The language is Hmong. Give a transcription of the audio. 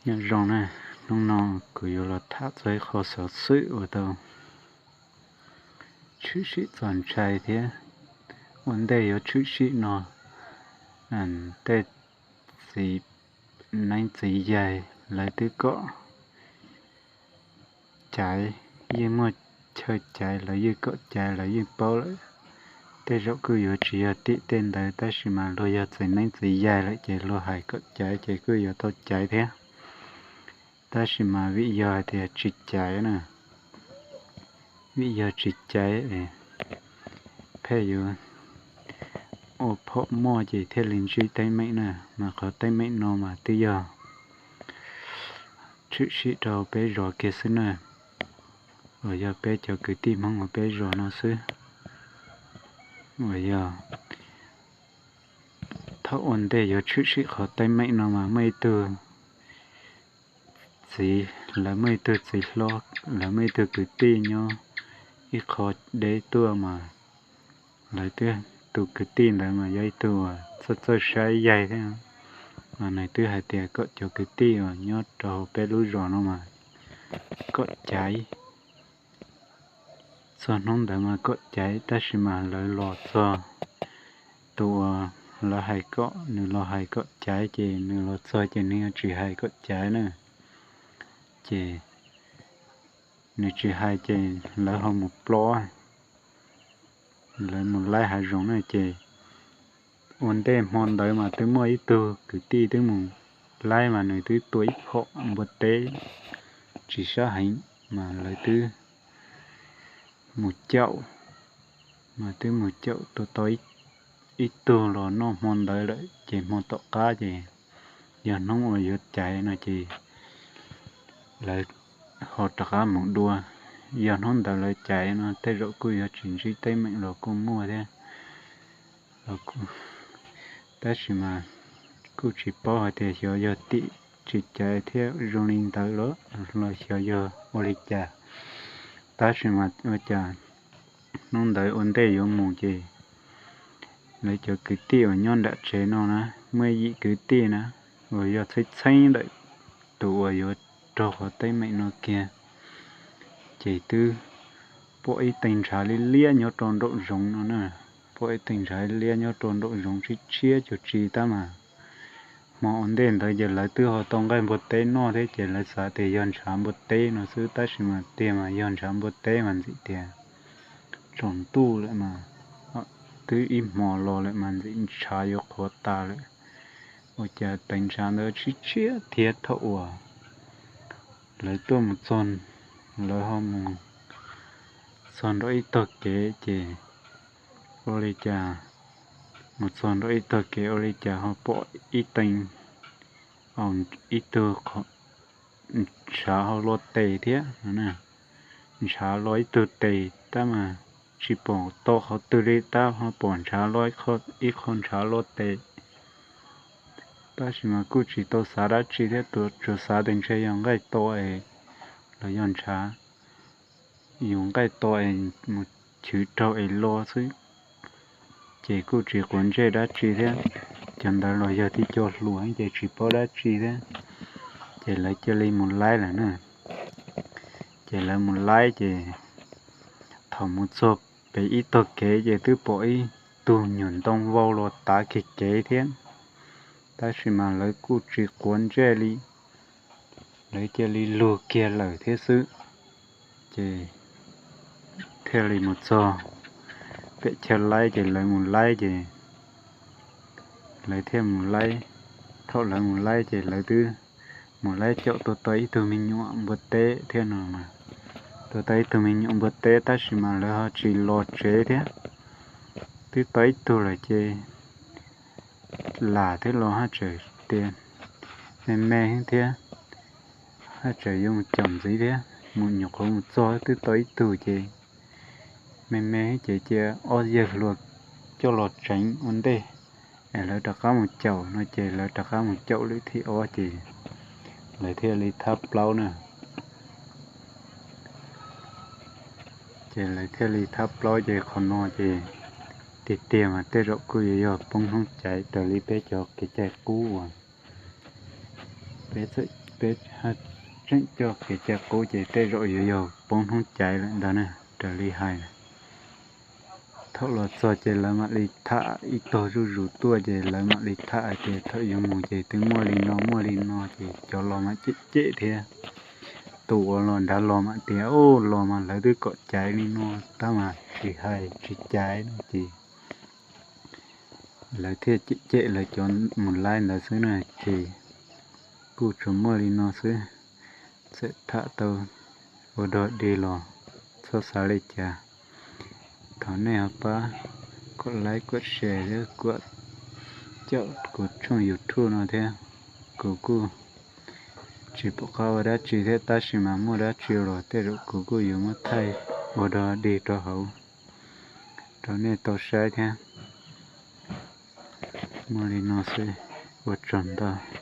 Nyob zoo na, hnub no kuv yuav los tham txog ib qho xov xwm uas tau tshwm sim txog ntshai thiab ua ntej yuav tshwm sim no. Tej txiv neeb txiv yaig lawv twb kom caiv, yeej muaj chaw caiv, lawv yeej kom caiv, lawv yeej paub lawm. Tej zaum kuj yuav tsis yog tim tej ntawd tab sis mas luag yog txiv neeb txiv yaig lawm ces luag hais kom caiv ces kuj yuav tau caiv thiab. Tab sis mas vim yog hais tias tsis caiv na, vim yog tsis caiv es pheej yuav ua phom muaj ces thiaj li ntsib teeb meem na. Mas qhov teeb meem no mas twb yog tshwm sim rau peb zos kiag xwb na, uas yog peb cov kwv tij Hmoob uas peb zos no xwb. Uas yog thaum ua ntej yuav tshwm sim qhov teeb meem no mas muaj ib tug txiv, lawv muaj ib tug txiv hlob, lawv muaj ib tug kwv tij nyob ib qho deb tuaj mas lawv twb, tus kwv tij ntawd mas yog ib tug uas txawj txawj saib yaig thiab, mas nws twb hais tias kom cov kwv tij uas nyob rau hauv peb lub zos no mas kom caiv. Txog hnub ntawd mas kom caiv tab sis mas lawv los txog, tus uas lawv hais kom, nws los hais kom caiv ces nws los txog ces nws yuav tsis hais kom caiv na. Ces nws tsis hais ces lawv ho mus plob, lawv mus laib hav zoov na ces ua ntej hmo ntawd mas twb muaj ib tug kwv tij twb mus laib mas nws twb tua ib phom npua teb tsis sab heev mas lawv twb mus caum, mas twb mus caum tua tau ib tug los noj hmo ntawd lawm ces hmo tom qab ces yog hnub uas yuav caiv no ces lawv ho rov qab mus dua. Yog hnub ntawd lawv caiv no tej zaum kuj yuav tsis ntsib teeb meem los kuj muaj thiab. Tab sis mas kuj tsis paub hais tias xyov yog tim tsis caiv thiab zoo li ntawd los xyov yog ua li cas. Tab sis mas ua cas hnub ntawd ua ntej yuav mus ces lawv cov kwv tij uas nyob nram tsev no na, muaj yim kwv tij na, uas yog txheeb txheeb ntawm tus uas yuav raug qhov teeb meem no kiag, ces twb pom ib teeg ntshav liab liab nyob rau nraum zoov no na, pom ib teeg ntshav liab nyob rau nraum zoov tshiab tshiab cuag tsi tab mas hmo ua ntej ntawd ces lawv twb ho tau nqaij npua teb noj thiab ces lawv xav tias yog ntshav npua teb no xwb tab sis mas tiag mas yog ntshav npua teb mas ntxim tias tsaus ntuj lawm mas, twb ib hmo los lawm mas ntxim ntshav yuav qhuav tas lawm. Ua cas teev ntshav ntawd tshiab tshiab thiab thaum uas lawv tuaj mus txog, lawv ho mus txog nram ib tog kev ces ua li cas, mus txog nram ib tog kev ua li cas ho pom ib teev, ib tug ntshav ho luaj tes thiab, ntshav luaj ib tug tes tab mas tsis pom tau qhov twg li tab ho pom ntshav luaj, ib qho ntshav luaj tes. Tab sis mas kuj tsis tau xav dab tsi thiab, tsuas xav tias ntshe yog nqaij tua es los yog ntshav, yus nqaij tua es mus chwv raug es lo xwb, ces kuj tsis quav ntsej dab tsi thiab. Cov ntawd los yog tib co hluas ces tsis paub dab tsi thiab, ces lawv cia li mus laib lawm na. Ces lawv mus laib ces thaum mus txog pem ib tog kev ces twb pom ib tug nyuam ntoo vau los tav kiag kev thiab, tab sis mas lawv kuj tsis quav ntsej li, lawv cia li lug kiag lawm thiab xwb. Ces thiaj li mus txog pem chaw laib ces lawv mus laib ces lawv thiaj mus laib. Thaum lawv mus laib ces lawv twb mus laib caum tua tau ib tug me nyuam npua teb thiab no mas, tua tau ib tug me nyuam npua teb tab sis mas lawv ho tsis los tsev thiab, twb tau ib tug lawm ces lam thiab los haj tseem tias me me thiab, haj tseem yuav mus caum ntxiv thiab, mus nyuam qhuav mus txog twb tau ib tug ces me me ces cia ob yawg hluas coj los tseev ua ntej es lawv rov qab mus caum no ces lawv rov qab mus caum lwm thib ob ces lawv thiaj li thab plaub na. Ces lawv thiaj li thab plaub ces qhov no ces tiag tiag mas tej zaum kuj yuav yog poob hnub caiv raws li peb cov kev cai qub uas peb txawm Peb tseem coj kev cai qub ces tej zaum yuav yog poob hnub caiv lawm ntag na, raws li hais na. Thaum los txog ces lawv mam li tham ib tog zuj zus tuaj ces lawv mam li tham hais tias thaum yuav mus ces twb muaj li no muaj li no ces cov los mam cem cem thiab. Tus uas los nrad los mam tias, Ub, los mas lawv twb kom caiv li no tab mas tsis hais tsis caiv no ces lawv thiaj cem cem lawv cov mus laib ntawd xwb na. Ces kuj tsuas muaj li no xwb, txawm tham tau ua dog dig los txhob xav li cas. Thov nej ho pab kom like kom share thiab kom caum kuv tshooj YouTube no thiab. Kuv kuj tsis pom qab ua dab tsi thiab tab sis mas muaj dab tsi los tej zaum kuv kuj yuav muab thaij ua dog dig rau hauv rau nej tau saib thiab. Muaj li no xwb, ua tsaug ntau.